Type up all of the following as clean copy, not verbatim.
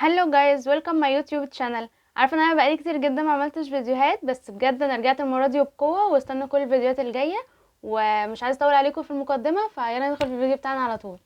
Hello guys، welcome my YouTube channel. عارفه ان انا بقالي كتير جدا ما عملتش فيديوهات، بس بجد انا رجعت المرة دي وبقوة، واستنوا كل الفيديوهات الجاية، ومش عايزه اطول عليكم في المقدمة، فيلا ندخل في الفيديو بتاعنا على طول.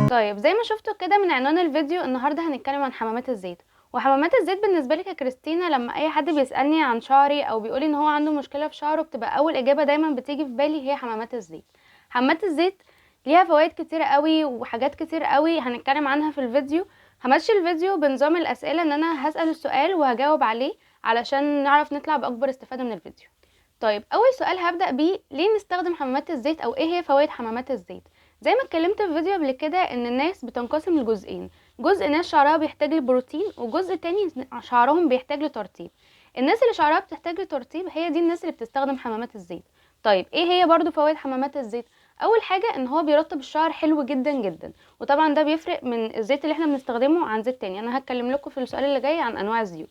طيب زي ما شفتوا كده من عنوان الفيديو، النهارده هنتكلم عن حمامات الزيت. وحمامات الزيت بالنسبة لي ككريستينا، لما اي حد بيسالني عن شعري او بيقولي ان هو عنده مشكلة في شعره، بتبقى اول اجابه دايما بتيجي في بالي هي حمامات الزيت. حمامات الزيت ليها فوائد كتير قوي وحاجات كتير قوي هنتكلم عنها في الفيديو. همشي الفيديو بنظام الاسئلة، ان انا هسال السؤال وهجاوب عليه علشان نعرف نطلع باكبر استفاده من الفيديو. طيب اول سؤال هبدا بيه، ليه نستخدم حمامات الزيت او ايه هي فوائد حمامات الزيت؟ زي ما اتكلمت في فيديو قبل كده ان الناس بتنقسم لجزئين، جزء ناس شعرها بيحتاج لبروتين، وجزء تاني شعرهم بيحتاج لترطيب. الناس اللي شعرها بتحتاج لترطيب هي دي الناس اللي بتستخدم حمامات الزيت. طيب ايه هي برضو فوائد حمامات الزيت؟ اول حاجة ان هو بيرطب الشعر حلو جدا جدا، وطبعا ده بيفرق من الزيت اللي احنا بنستخدمه عن زيت تاني. انا هتكلم لكم في السؤال اللي جاي عن انواع الزيوت.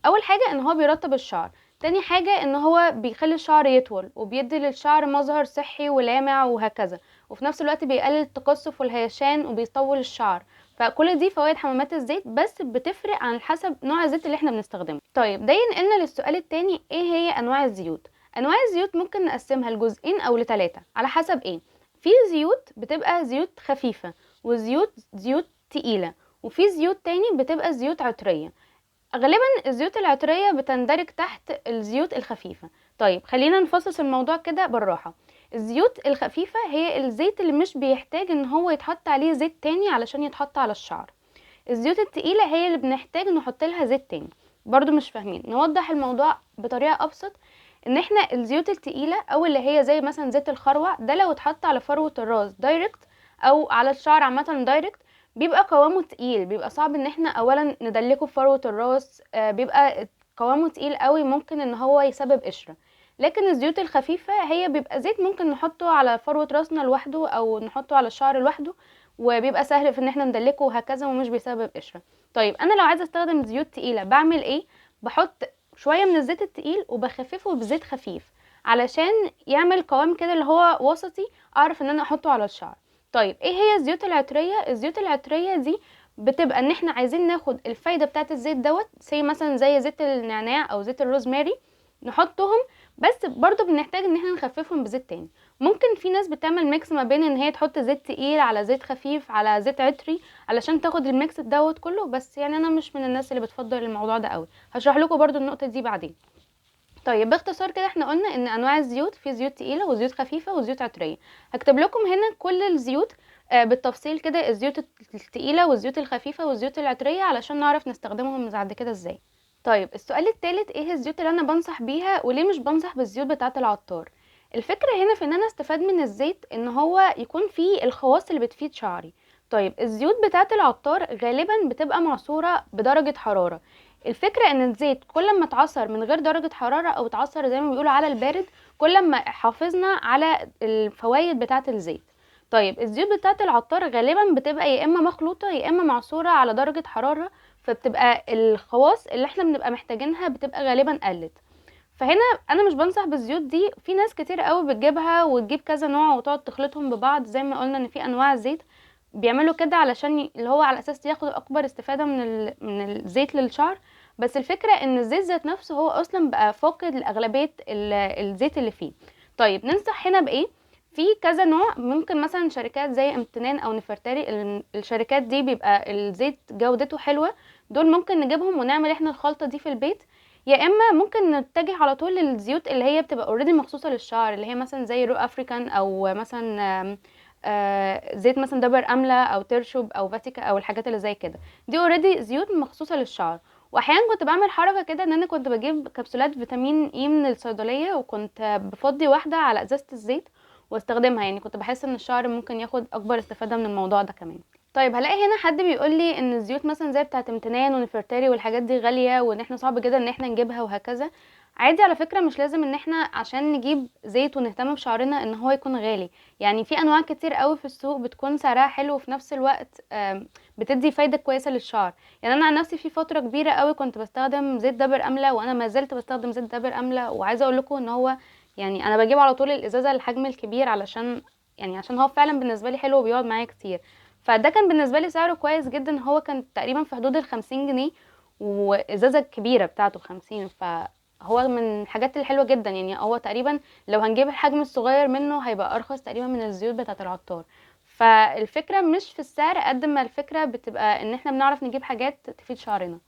اول حاجة ان هو بيرطب الشعر، تاني حاجة ان هو بيخلي الشعر يطول وبيدي للشعر مظهر صحي ولامع وهكذا، وفي نفس الوقت بيقلل التقصف والهيشان وبيطول الشعر. فكل دي فوائد حمامات الزيت، بس بتفرق عن حسب نوع الزيت اللي احنا بنستخدمه. طيب ده ينقلنا للسؤال التاني، ايه هي انواع الزيوت؟ انواع الزيوت ممكن نقسمها لجزئين او لثلاثة على حسب ايه. في زيوت بتبقى زيوت خفيفة، وزيوت زيوت تقيلة، وفي زيوت تاني بتبقى زيوت عطريه. غالبا الزيوت العطريه بتندرج تحت الزيوت الخفيفة. طيب خلينا نفصص الموضوع كده بالراحة. الزيوت الخفيفة هي الزيت اللي مش بيحتاج ان هو يتحط عليه زيت تاني علشان يتحط على الشعر. الزيوت التقيله هي اللي بنحتاج نحط لها زيت تاني. برضو مش فاهمين، نوضح الموضوع بطريقة ابسط. ان احنا الزيوت التقيله او اللي هي زي مثلا زيت الخروع، ده لو اتحط على فروه الراس direct او على الشعر عامة direct بيبقى قوامه تقيل، بيبقى صعب ان احنا اولا ندلكه في فروه الراس، بيبقى قوامه تقيل قوي، ممكن ان هو يسبب قشرة. لكن الزيوت الخفيفة هي بيبقى زيت ممكن نحطه على فروه راسنا لوحده او نحطه على الشعر لوحده، وبيبقى سهل في ان احنا ندلكه وهكذا، ومش بيسبب قشرة. طيب انا لو عايزه استخدم زيوت تقيلة بعمل ايه؟ بحط شوية من الزيت التقيل وبخففه بزيت خفيف علشان يعمل قوام كده اللي هو وسطي، اعرف ان انا احطه على الشعر. طيب ايه هي الزيوت العطريه؟ الزيوت العطريه دي بتبقى ان احنا عايزين ناخد الفايدة بتاعه الزيت دوت، زي مثلا زي زيت النعناع او زيت الروزماري نحطهم، بس برضو بنحتاج ان احنا نخففهم بزيت تاني. ممكن في ناس بتعمل mix ما بين ان هي تحط زيت تقيل على زيت خفيف على زيت عطري علشان تاخد ال mix دوت كله، بس يعني انا مش من الناس اللي بتفضل الموضوع ده قوي. هشرح لكم برضو النقطة دي بعدين. طيب باختصار كده احنا قلنا ان انواع الزيوت في زيوت تقيلة وزيوت خفيفة وزيوت عطريه. هكتب لكم هنا كل الزيوت بالتفصيل كده، الزيوت التقيله والزيوت الخفيفة والزيوت العطريه، علشان نعرف نستخدمهم بعد كده ازاي. طيب السؤال الثالث، ايه الزيوت اللي انا بنصح بيها وليه مش بنصح بالزيوت بتاعه العطار؟ الفكرة هنا في ان انا استفاد من الزيت ان هو يكون فيه الخواص اللي بتفيد شعري. طيب الزيوت بتاعه العطار غالبا بتبقى معصوره بدرجة حرارة. الفكرة ان الزيت كل ما اتعصر من غير درجه حرارة او اتعصر زي ما بيقولوا على البارد، كل ما حافظنا على الفوائد بتاعه الزيت. طيب الزيوت بتاعه العطار غالبا بتبقى يا اما مخلوطه يا اما معصوره على درجه حرارة، فبتبقى الخواص اللي احنا بنبقى محتاجينها بتبقى غالبا قلت. فهنا انا مش بنصح بالزيوت دي. في ناس كتير قوي بتجيبها وتجيب كذا نوع وتقعد تخلطهم ببعض، زي ما قلنا ان في انواع زيت بيعملوا كده علشان اللي هو على اساس ياخدوا اكبر استفاده من الزيت للشعر. بس الفكرة ان الزيت ذات نفسه هو اصلا بقى فاقد لاغلبيه الزيت اللي فيه. طيب ننصح هنا بايه؟ في كذا نوع، ممكن مثلا شركات زي امتنان او نفرتاري، الشركات دي بيبقى الزيت جودته حلوة، دول ممكن نجيبهم ونعمل احنا الخلطة دي في البيت. يا اما ممكن نتجه على طول للزيوت اللي هي بتبقى already مخصوصة للشعر، اللي هي مثلا زي Raw African او مثلا زيت مثلا دبر امله او ترشوب او فاتيكا او الحاجات اللي زي كده، دي already زيوت مخصوصة للشعر. واحيانا كنت بعمل حركة كده ان انا كنت بجيب كبسولات فيتامين E من الصيدلية، وكنت بفضي واحدة على ازازة الزيت واستخدمها، يعني كنت بحس ان الشعر ممكن ياخد اكبر استفاده من الموضوع ده كمان. طيب هلاقي هنا حد بيقول لي ان الزيوت مثلا زي بتاعه امتنان ونفرتاري والحاجات دي غالية، وان احنا صعب جدا ان احنا نجيبها وهكذا. عادي على فكرة، مش لازم ان احنا عشان نجيب زيت ونهتم بشعرنا ان هو يكون غالي، يعني في انواع كتير قوي في السوق بتكون سعرها حلو وفي نفس الوقت بتدي فايده كويسة للشعر. يعني انا عن نفسي في فترة كبيرة قوي كنت بستخدم زيت دابر امله، وانا ما زلت بستخدم زيت دابر امله، وعايزه اقول لكم ان هو يعني انا بجيب على طول الازازه الحجم الكبير علشان يعني عشان هو فعلا بالنسبة لي حلو وبيقعد معايا كتير. فده كان بالنسبة لي سعره كويس جدا، هو كان تقريبا في حدود ال50 جنيه، وازازه الكبيرة بتاعته 50، فهو من الحاجات الحلوة جدا. يعني هو تقريبا لو هنجيب الحجم الصغير منه هيبقى ارخص تقريبا من الزيوت بتاعه العطار. فالفكرة مش في السعر قد ما الفكرة بتبقى ان احنا بنعرف نجيب حاجات تفيد شعرنا.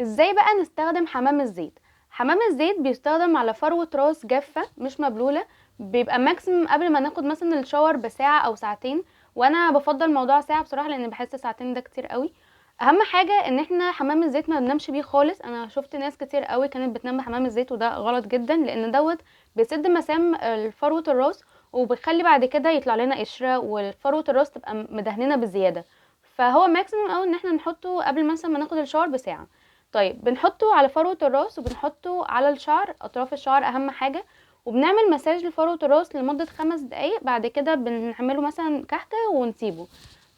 ازاي بقى نستخدم حمام الزيت؟ حمام الزيت بيستخدم على فروه راس جافة مش مبلوله، بيبقى maximum قبل ما ناخد مثلا ال shower بساعة او ساعتين، وانا بفضل موضوع ساعة بصراحة لان بحس ساعتين ده كتير قوي. اهم حاجة ان احنا حمام الزيت ما بننامش بيه خالص. انا شفت ناس كتير قوي كانت بتنام بحمام الزيت وده غلط جدا، لان دوت بيسد مسام فروه الراس وبيخلي بعد كده يطلع لنا قشرة وفروه الراس تبقى مدهننه بزيادة. فهو maximum قوي ان احنا نحطه قبل مثلا ما ناخد ال shower بساعة. طيب بنحطه على فروه الراس وبنحطه على الشعر، اطراف الشعر اهم حاجة، وبنعمل مساج لفروه الراس لمدة 5 دقايق، بعد كده بنعمله مثلا كحكه ونسيبه.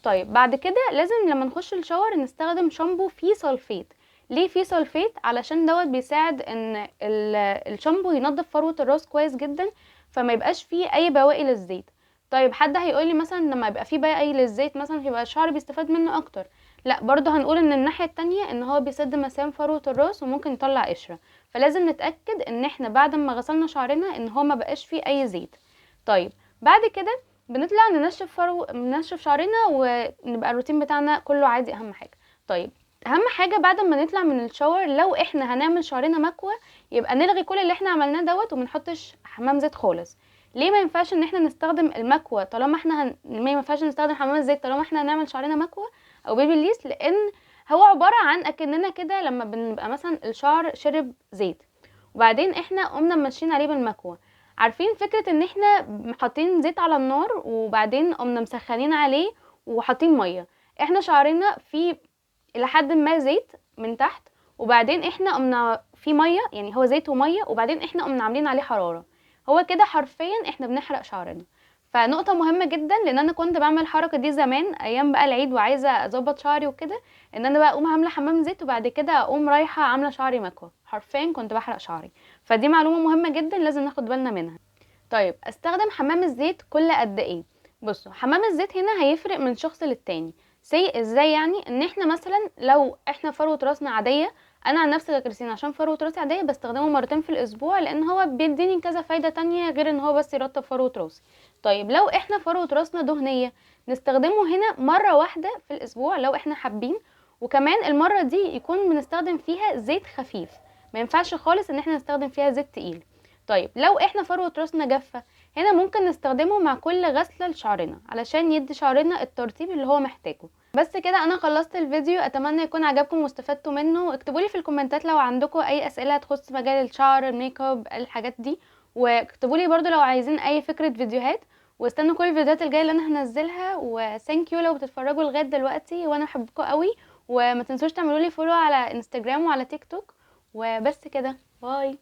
طيب بعد كده لازم لما نخش ال shower نستخدم شامبو فيه sulfate. ليه فيه sulfate؟ علشان دوت بيساعد ان الشامبو ينظف فروه الراس كويس جدا، فما يبقاش فيه اي بواقي للزيت. طيب حد هيقولي مثلا لما يبقى فيه بواقي للزيت مثلا يبقى الشعر بيستفاد منه اكتر، لا برضه هنقول ان الناحية التانية ان هو بيسد مسام فروه الراس وممكن يطلع قشرة، فلازم نتاكد ان احنا بعد ما غسلنا شعرنا ان هو ما بقاش فيه اي زيت. طيب بعد كده بنطلع ننشف شعرنا ونبقى الروتين بتاعنا كله عادي، اهم حاجة. طيب اهم حاجة بعد ما نطلع من ال shower لو احنا هنعمل شعرنا مكوى يبقى نلغي كل اللي احنا عملناه دوت وما نحطش حمام زيت خالص. ليه ما ينفعش ان احنا نستخدم المكوى طالما احنا ما ينفعش نستخدم حمام الزيت طالما احنا هنعمل شعرنا مكوى او بيبي ليس؟ لان هو عبارة عن اكننا كده لما بنبقى مثلا الشعر شرب زيت وبعدين احنا قمنا ماشيين عليه بالمكوى، عارفين فكرة ان احنا حاطين زيت على النار وبعدين قمنا مسخنين عليه وحاطين مية، احنا شعرنا فيه الى حد ما زيت من تحت وبعدين احنا قمنا في مية، يعني هو زيت ومية وبعدين احنا قمنا عاملين عليه حرارة، هو كده حرفيا احنا بنحرق شعرنا. فنقطه مهمة جدا، لان انا كنت بعمل الحركة دي زمان ايام بقى العيد وعايزه اظبط شعري وكده، ان انا بقى اقوم عامله حمام زيت وبعد كده اقوم رايحة عامله شعري مكوى، حرفيا كنت بحرق شعري. فدي معلومة مهمة جدا لازم ناخد بالنا منها. طيب استخدم حمام الزيت كل قد ايه؟ بصوا حمام الزيت هنا هيفرق من شخص للتاني. ازاي يعني؟ ان احنا مثلا لو احنا فروه راسنا عادية، انا عن نفسي ككريستينا عشان فروه راسي عادية بستخدمه مرتين في الاسبوع، لان هو بيديني كذا فايده تانية غير ان هو بس يرطب فروه راسي. طيب لو احنا فروه راسنا دهنية نستخدمه هنا مرة واحدة في الاسبوع لو احنا حابين، وكمان المرة دي يكون بنستخدم فيها زيت خفيف، ما ينفعش خالص ان احنا نستخدم فيها زيت تقيل. طيب لو احنا فروه راسنا جافة هنا ممكن نستخدمه مع كل غسله لشعرنا علشان يدي شعرنا الترطيب اللي هو محتاجه. بس كده انا خلصت الفيديو، اتمنى يكون عجبكم واستفدتوا منه. اكتبوا لي في الكومنتات لو عندكم اي اسئلة تخص مجال الشعر، الميك اب، الحاجات دي، واكتبوا لي برضو لو عايزين اي فكرة فيديوهات، واستنوا كل الفيديوهات الجاية اللي انا هنزلها. و thank you لو بتتفرجوا لغاية دلوقتي، وانا بحبكم قوي، وما تنسوش تعملوا لي follow على انستجرام وعلى تيك توك. وبس كده، bye.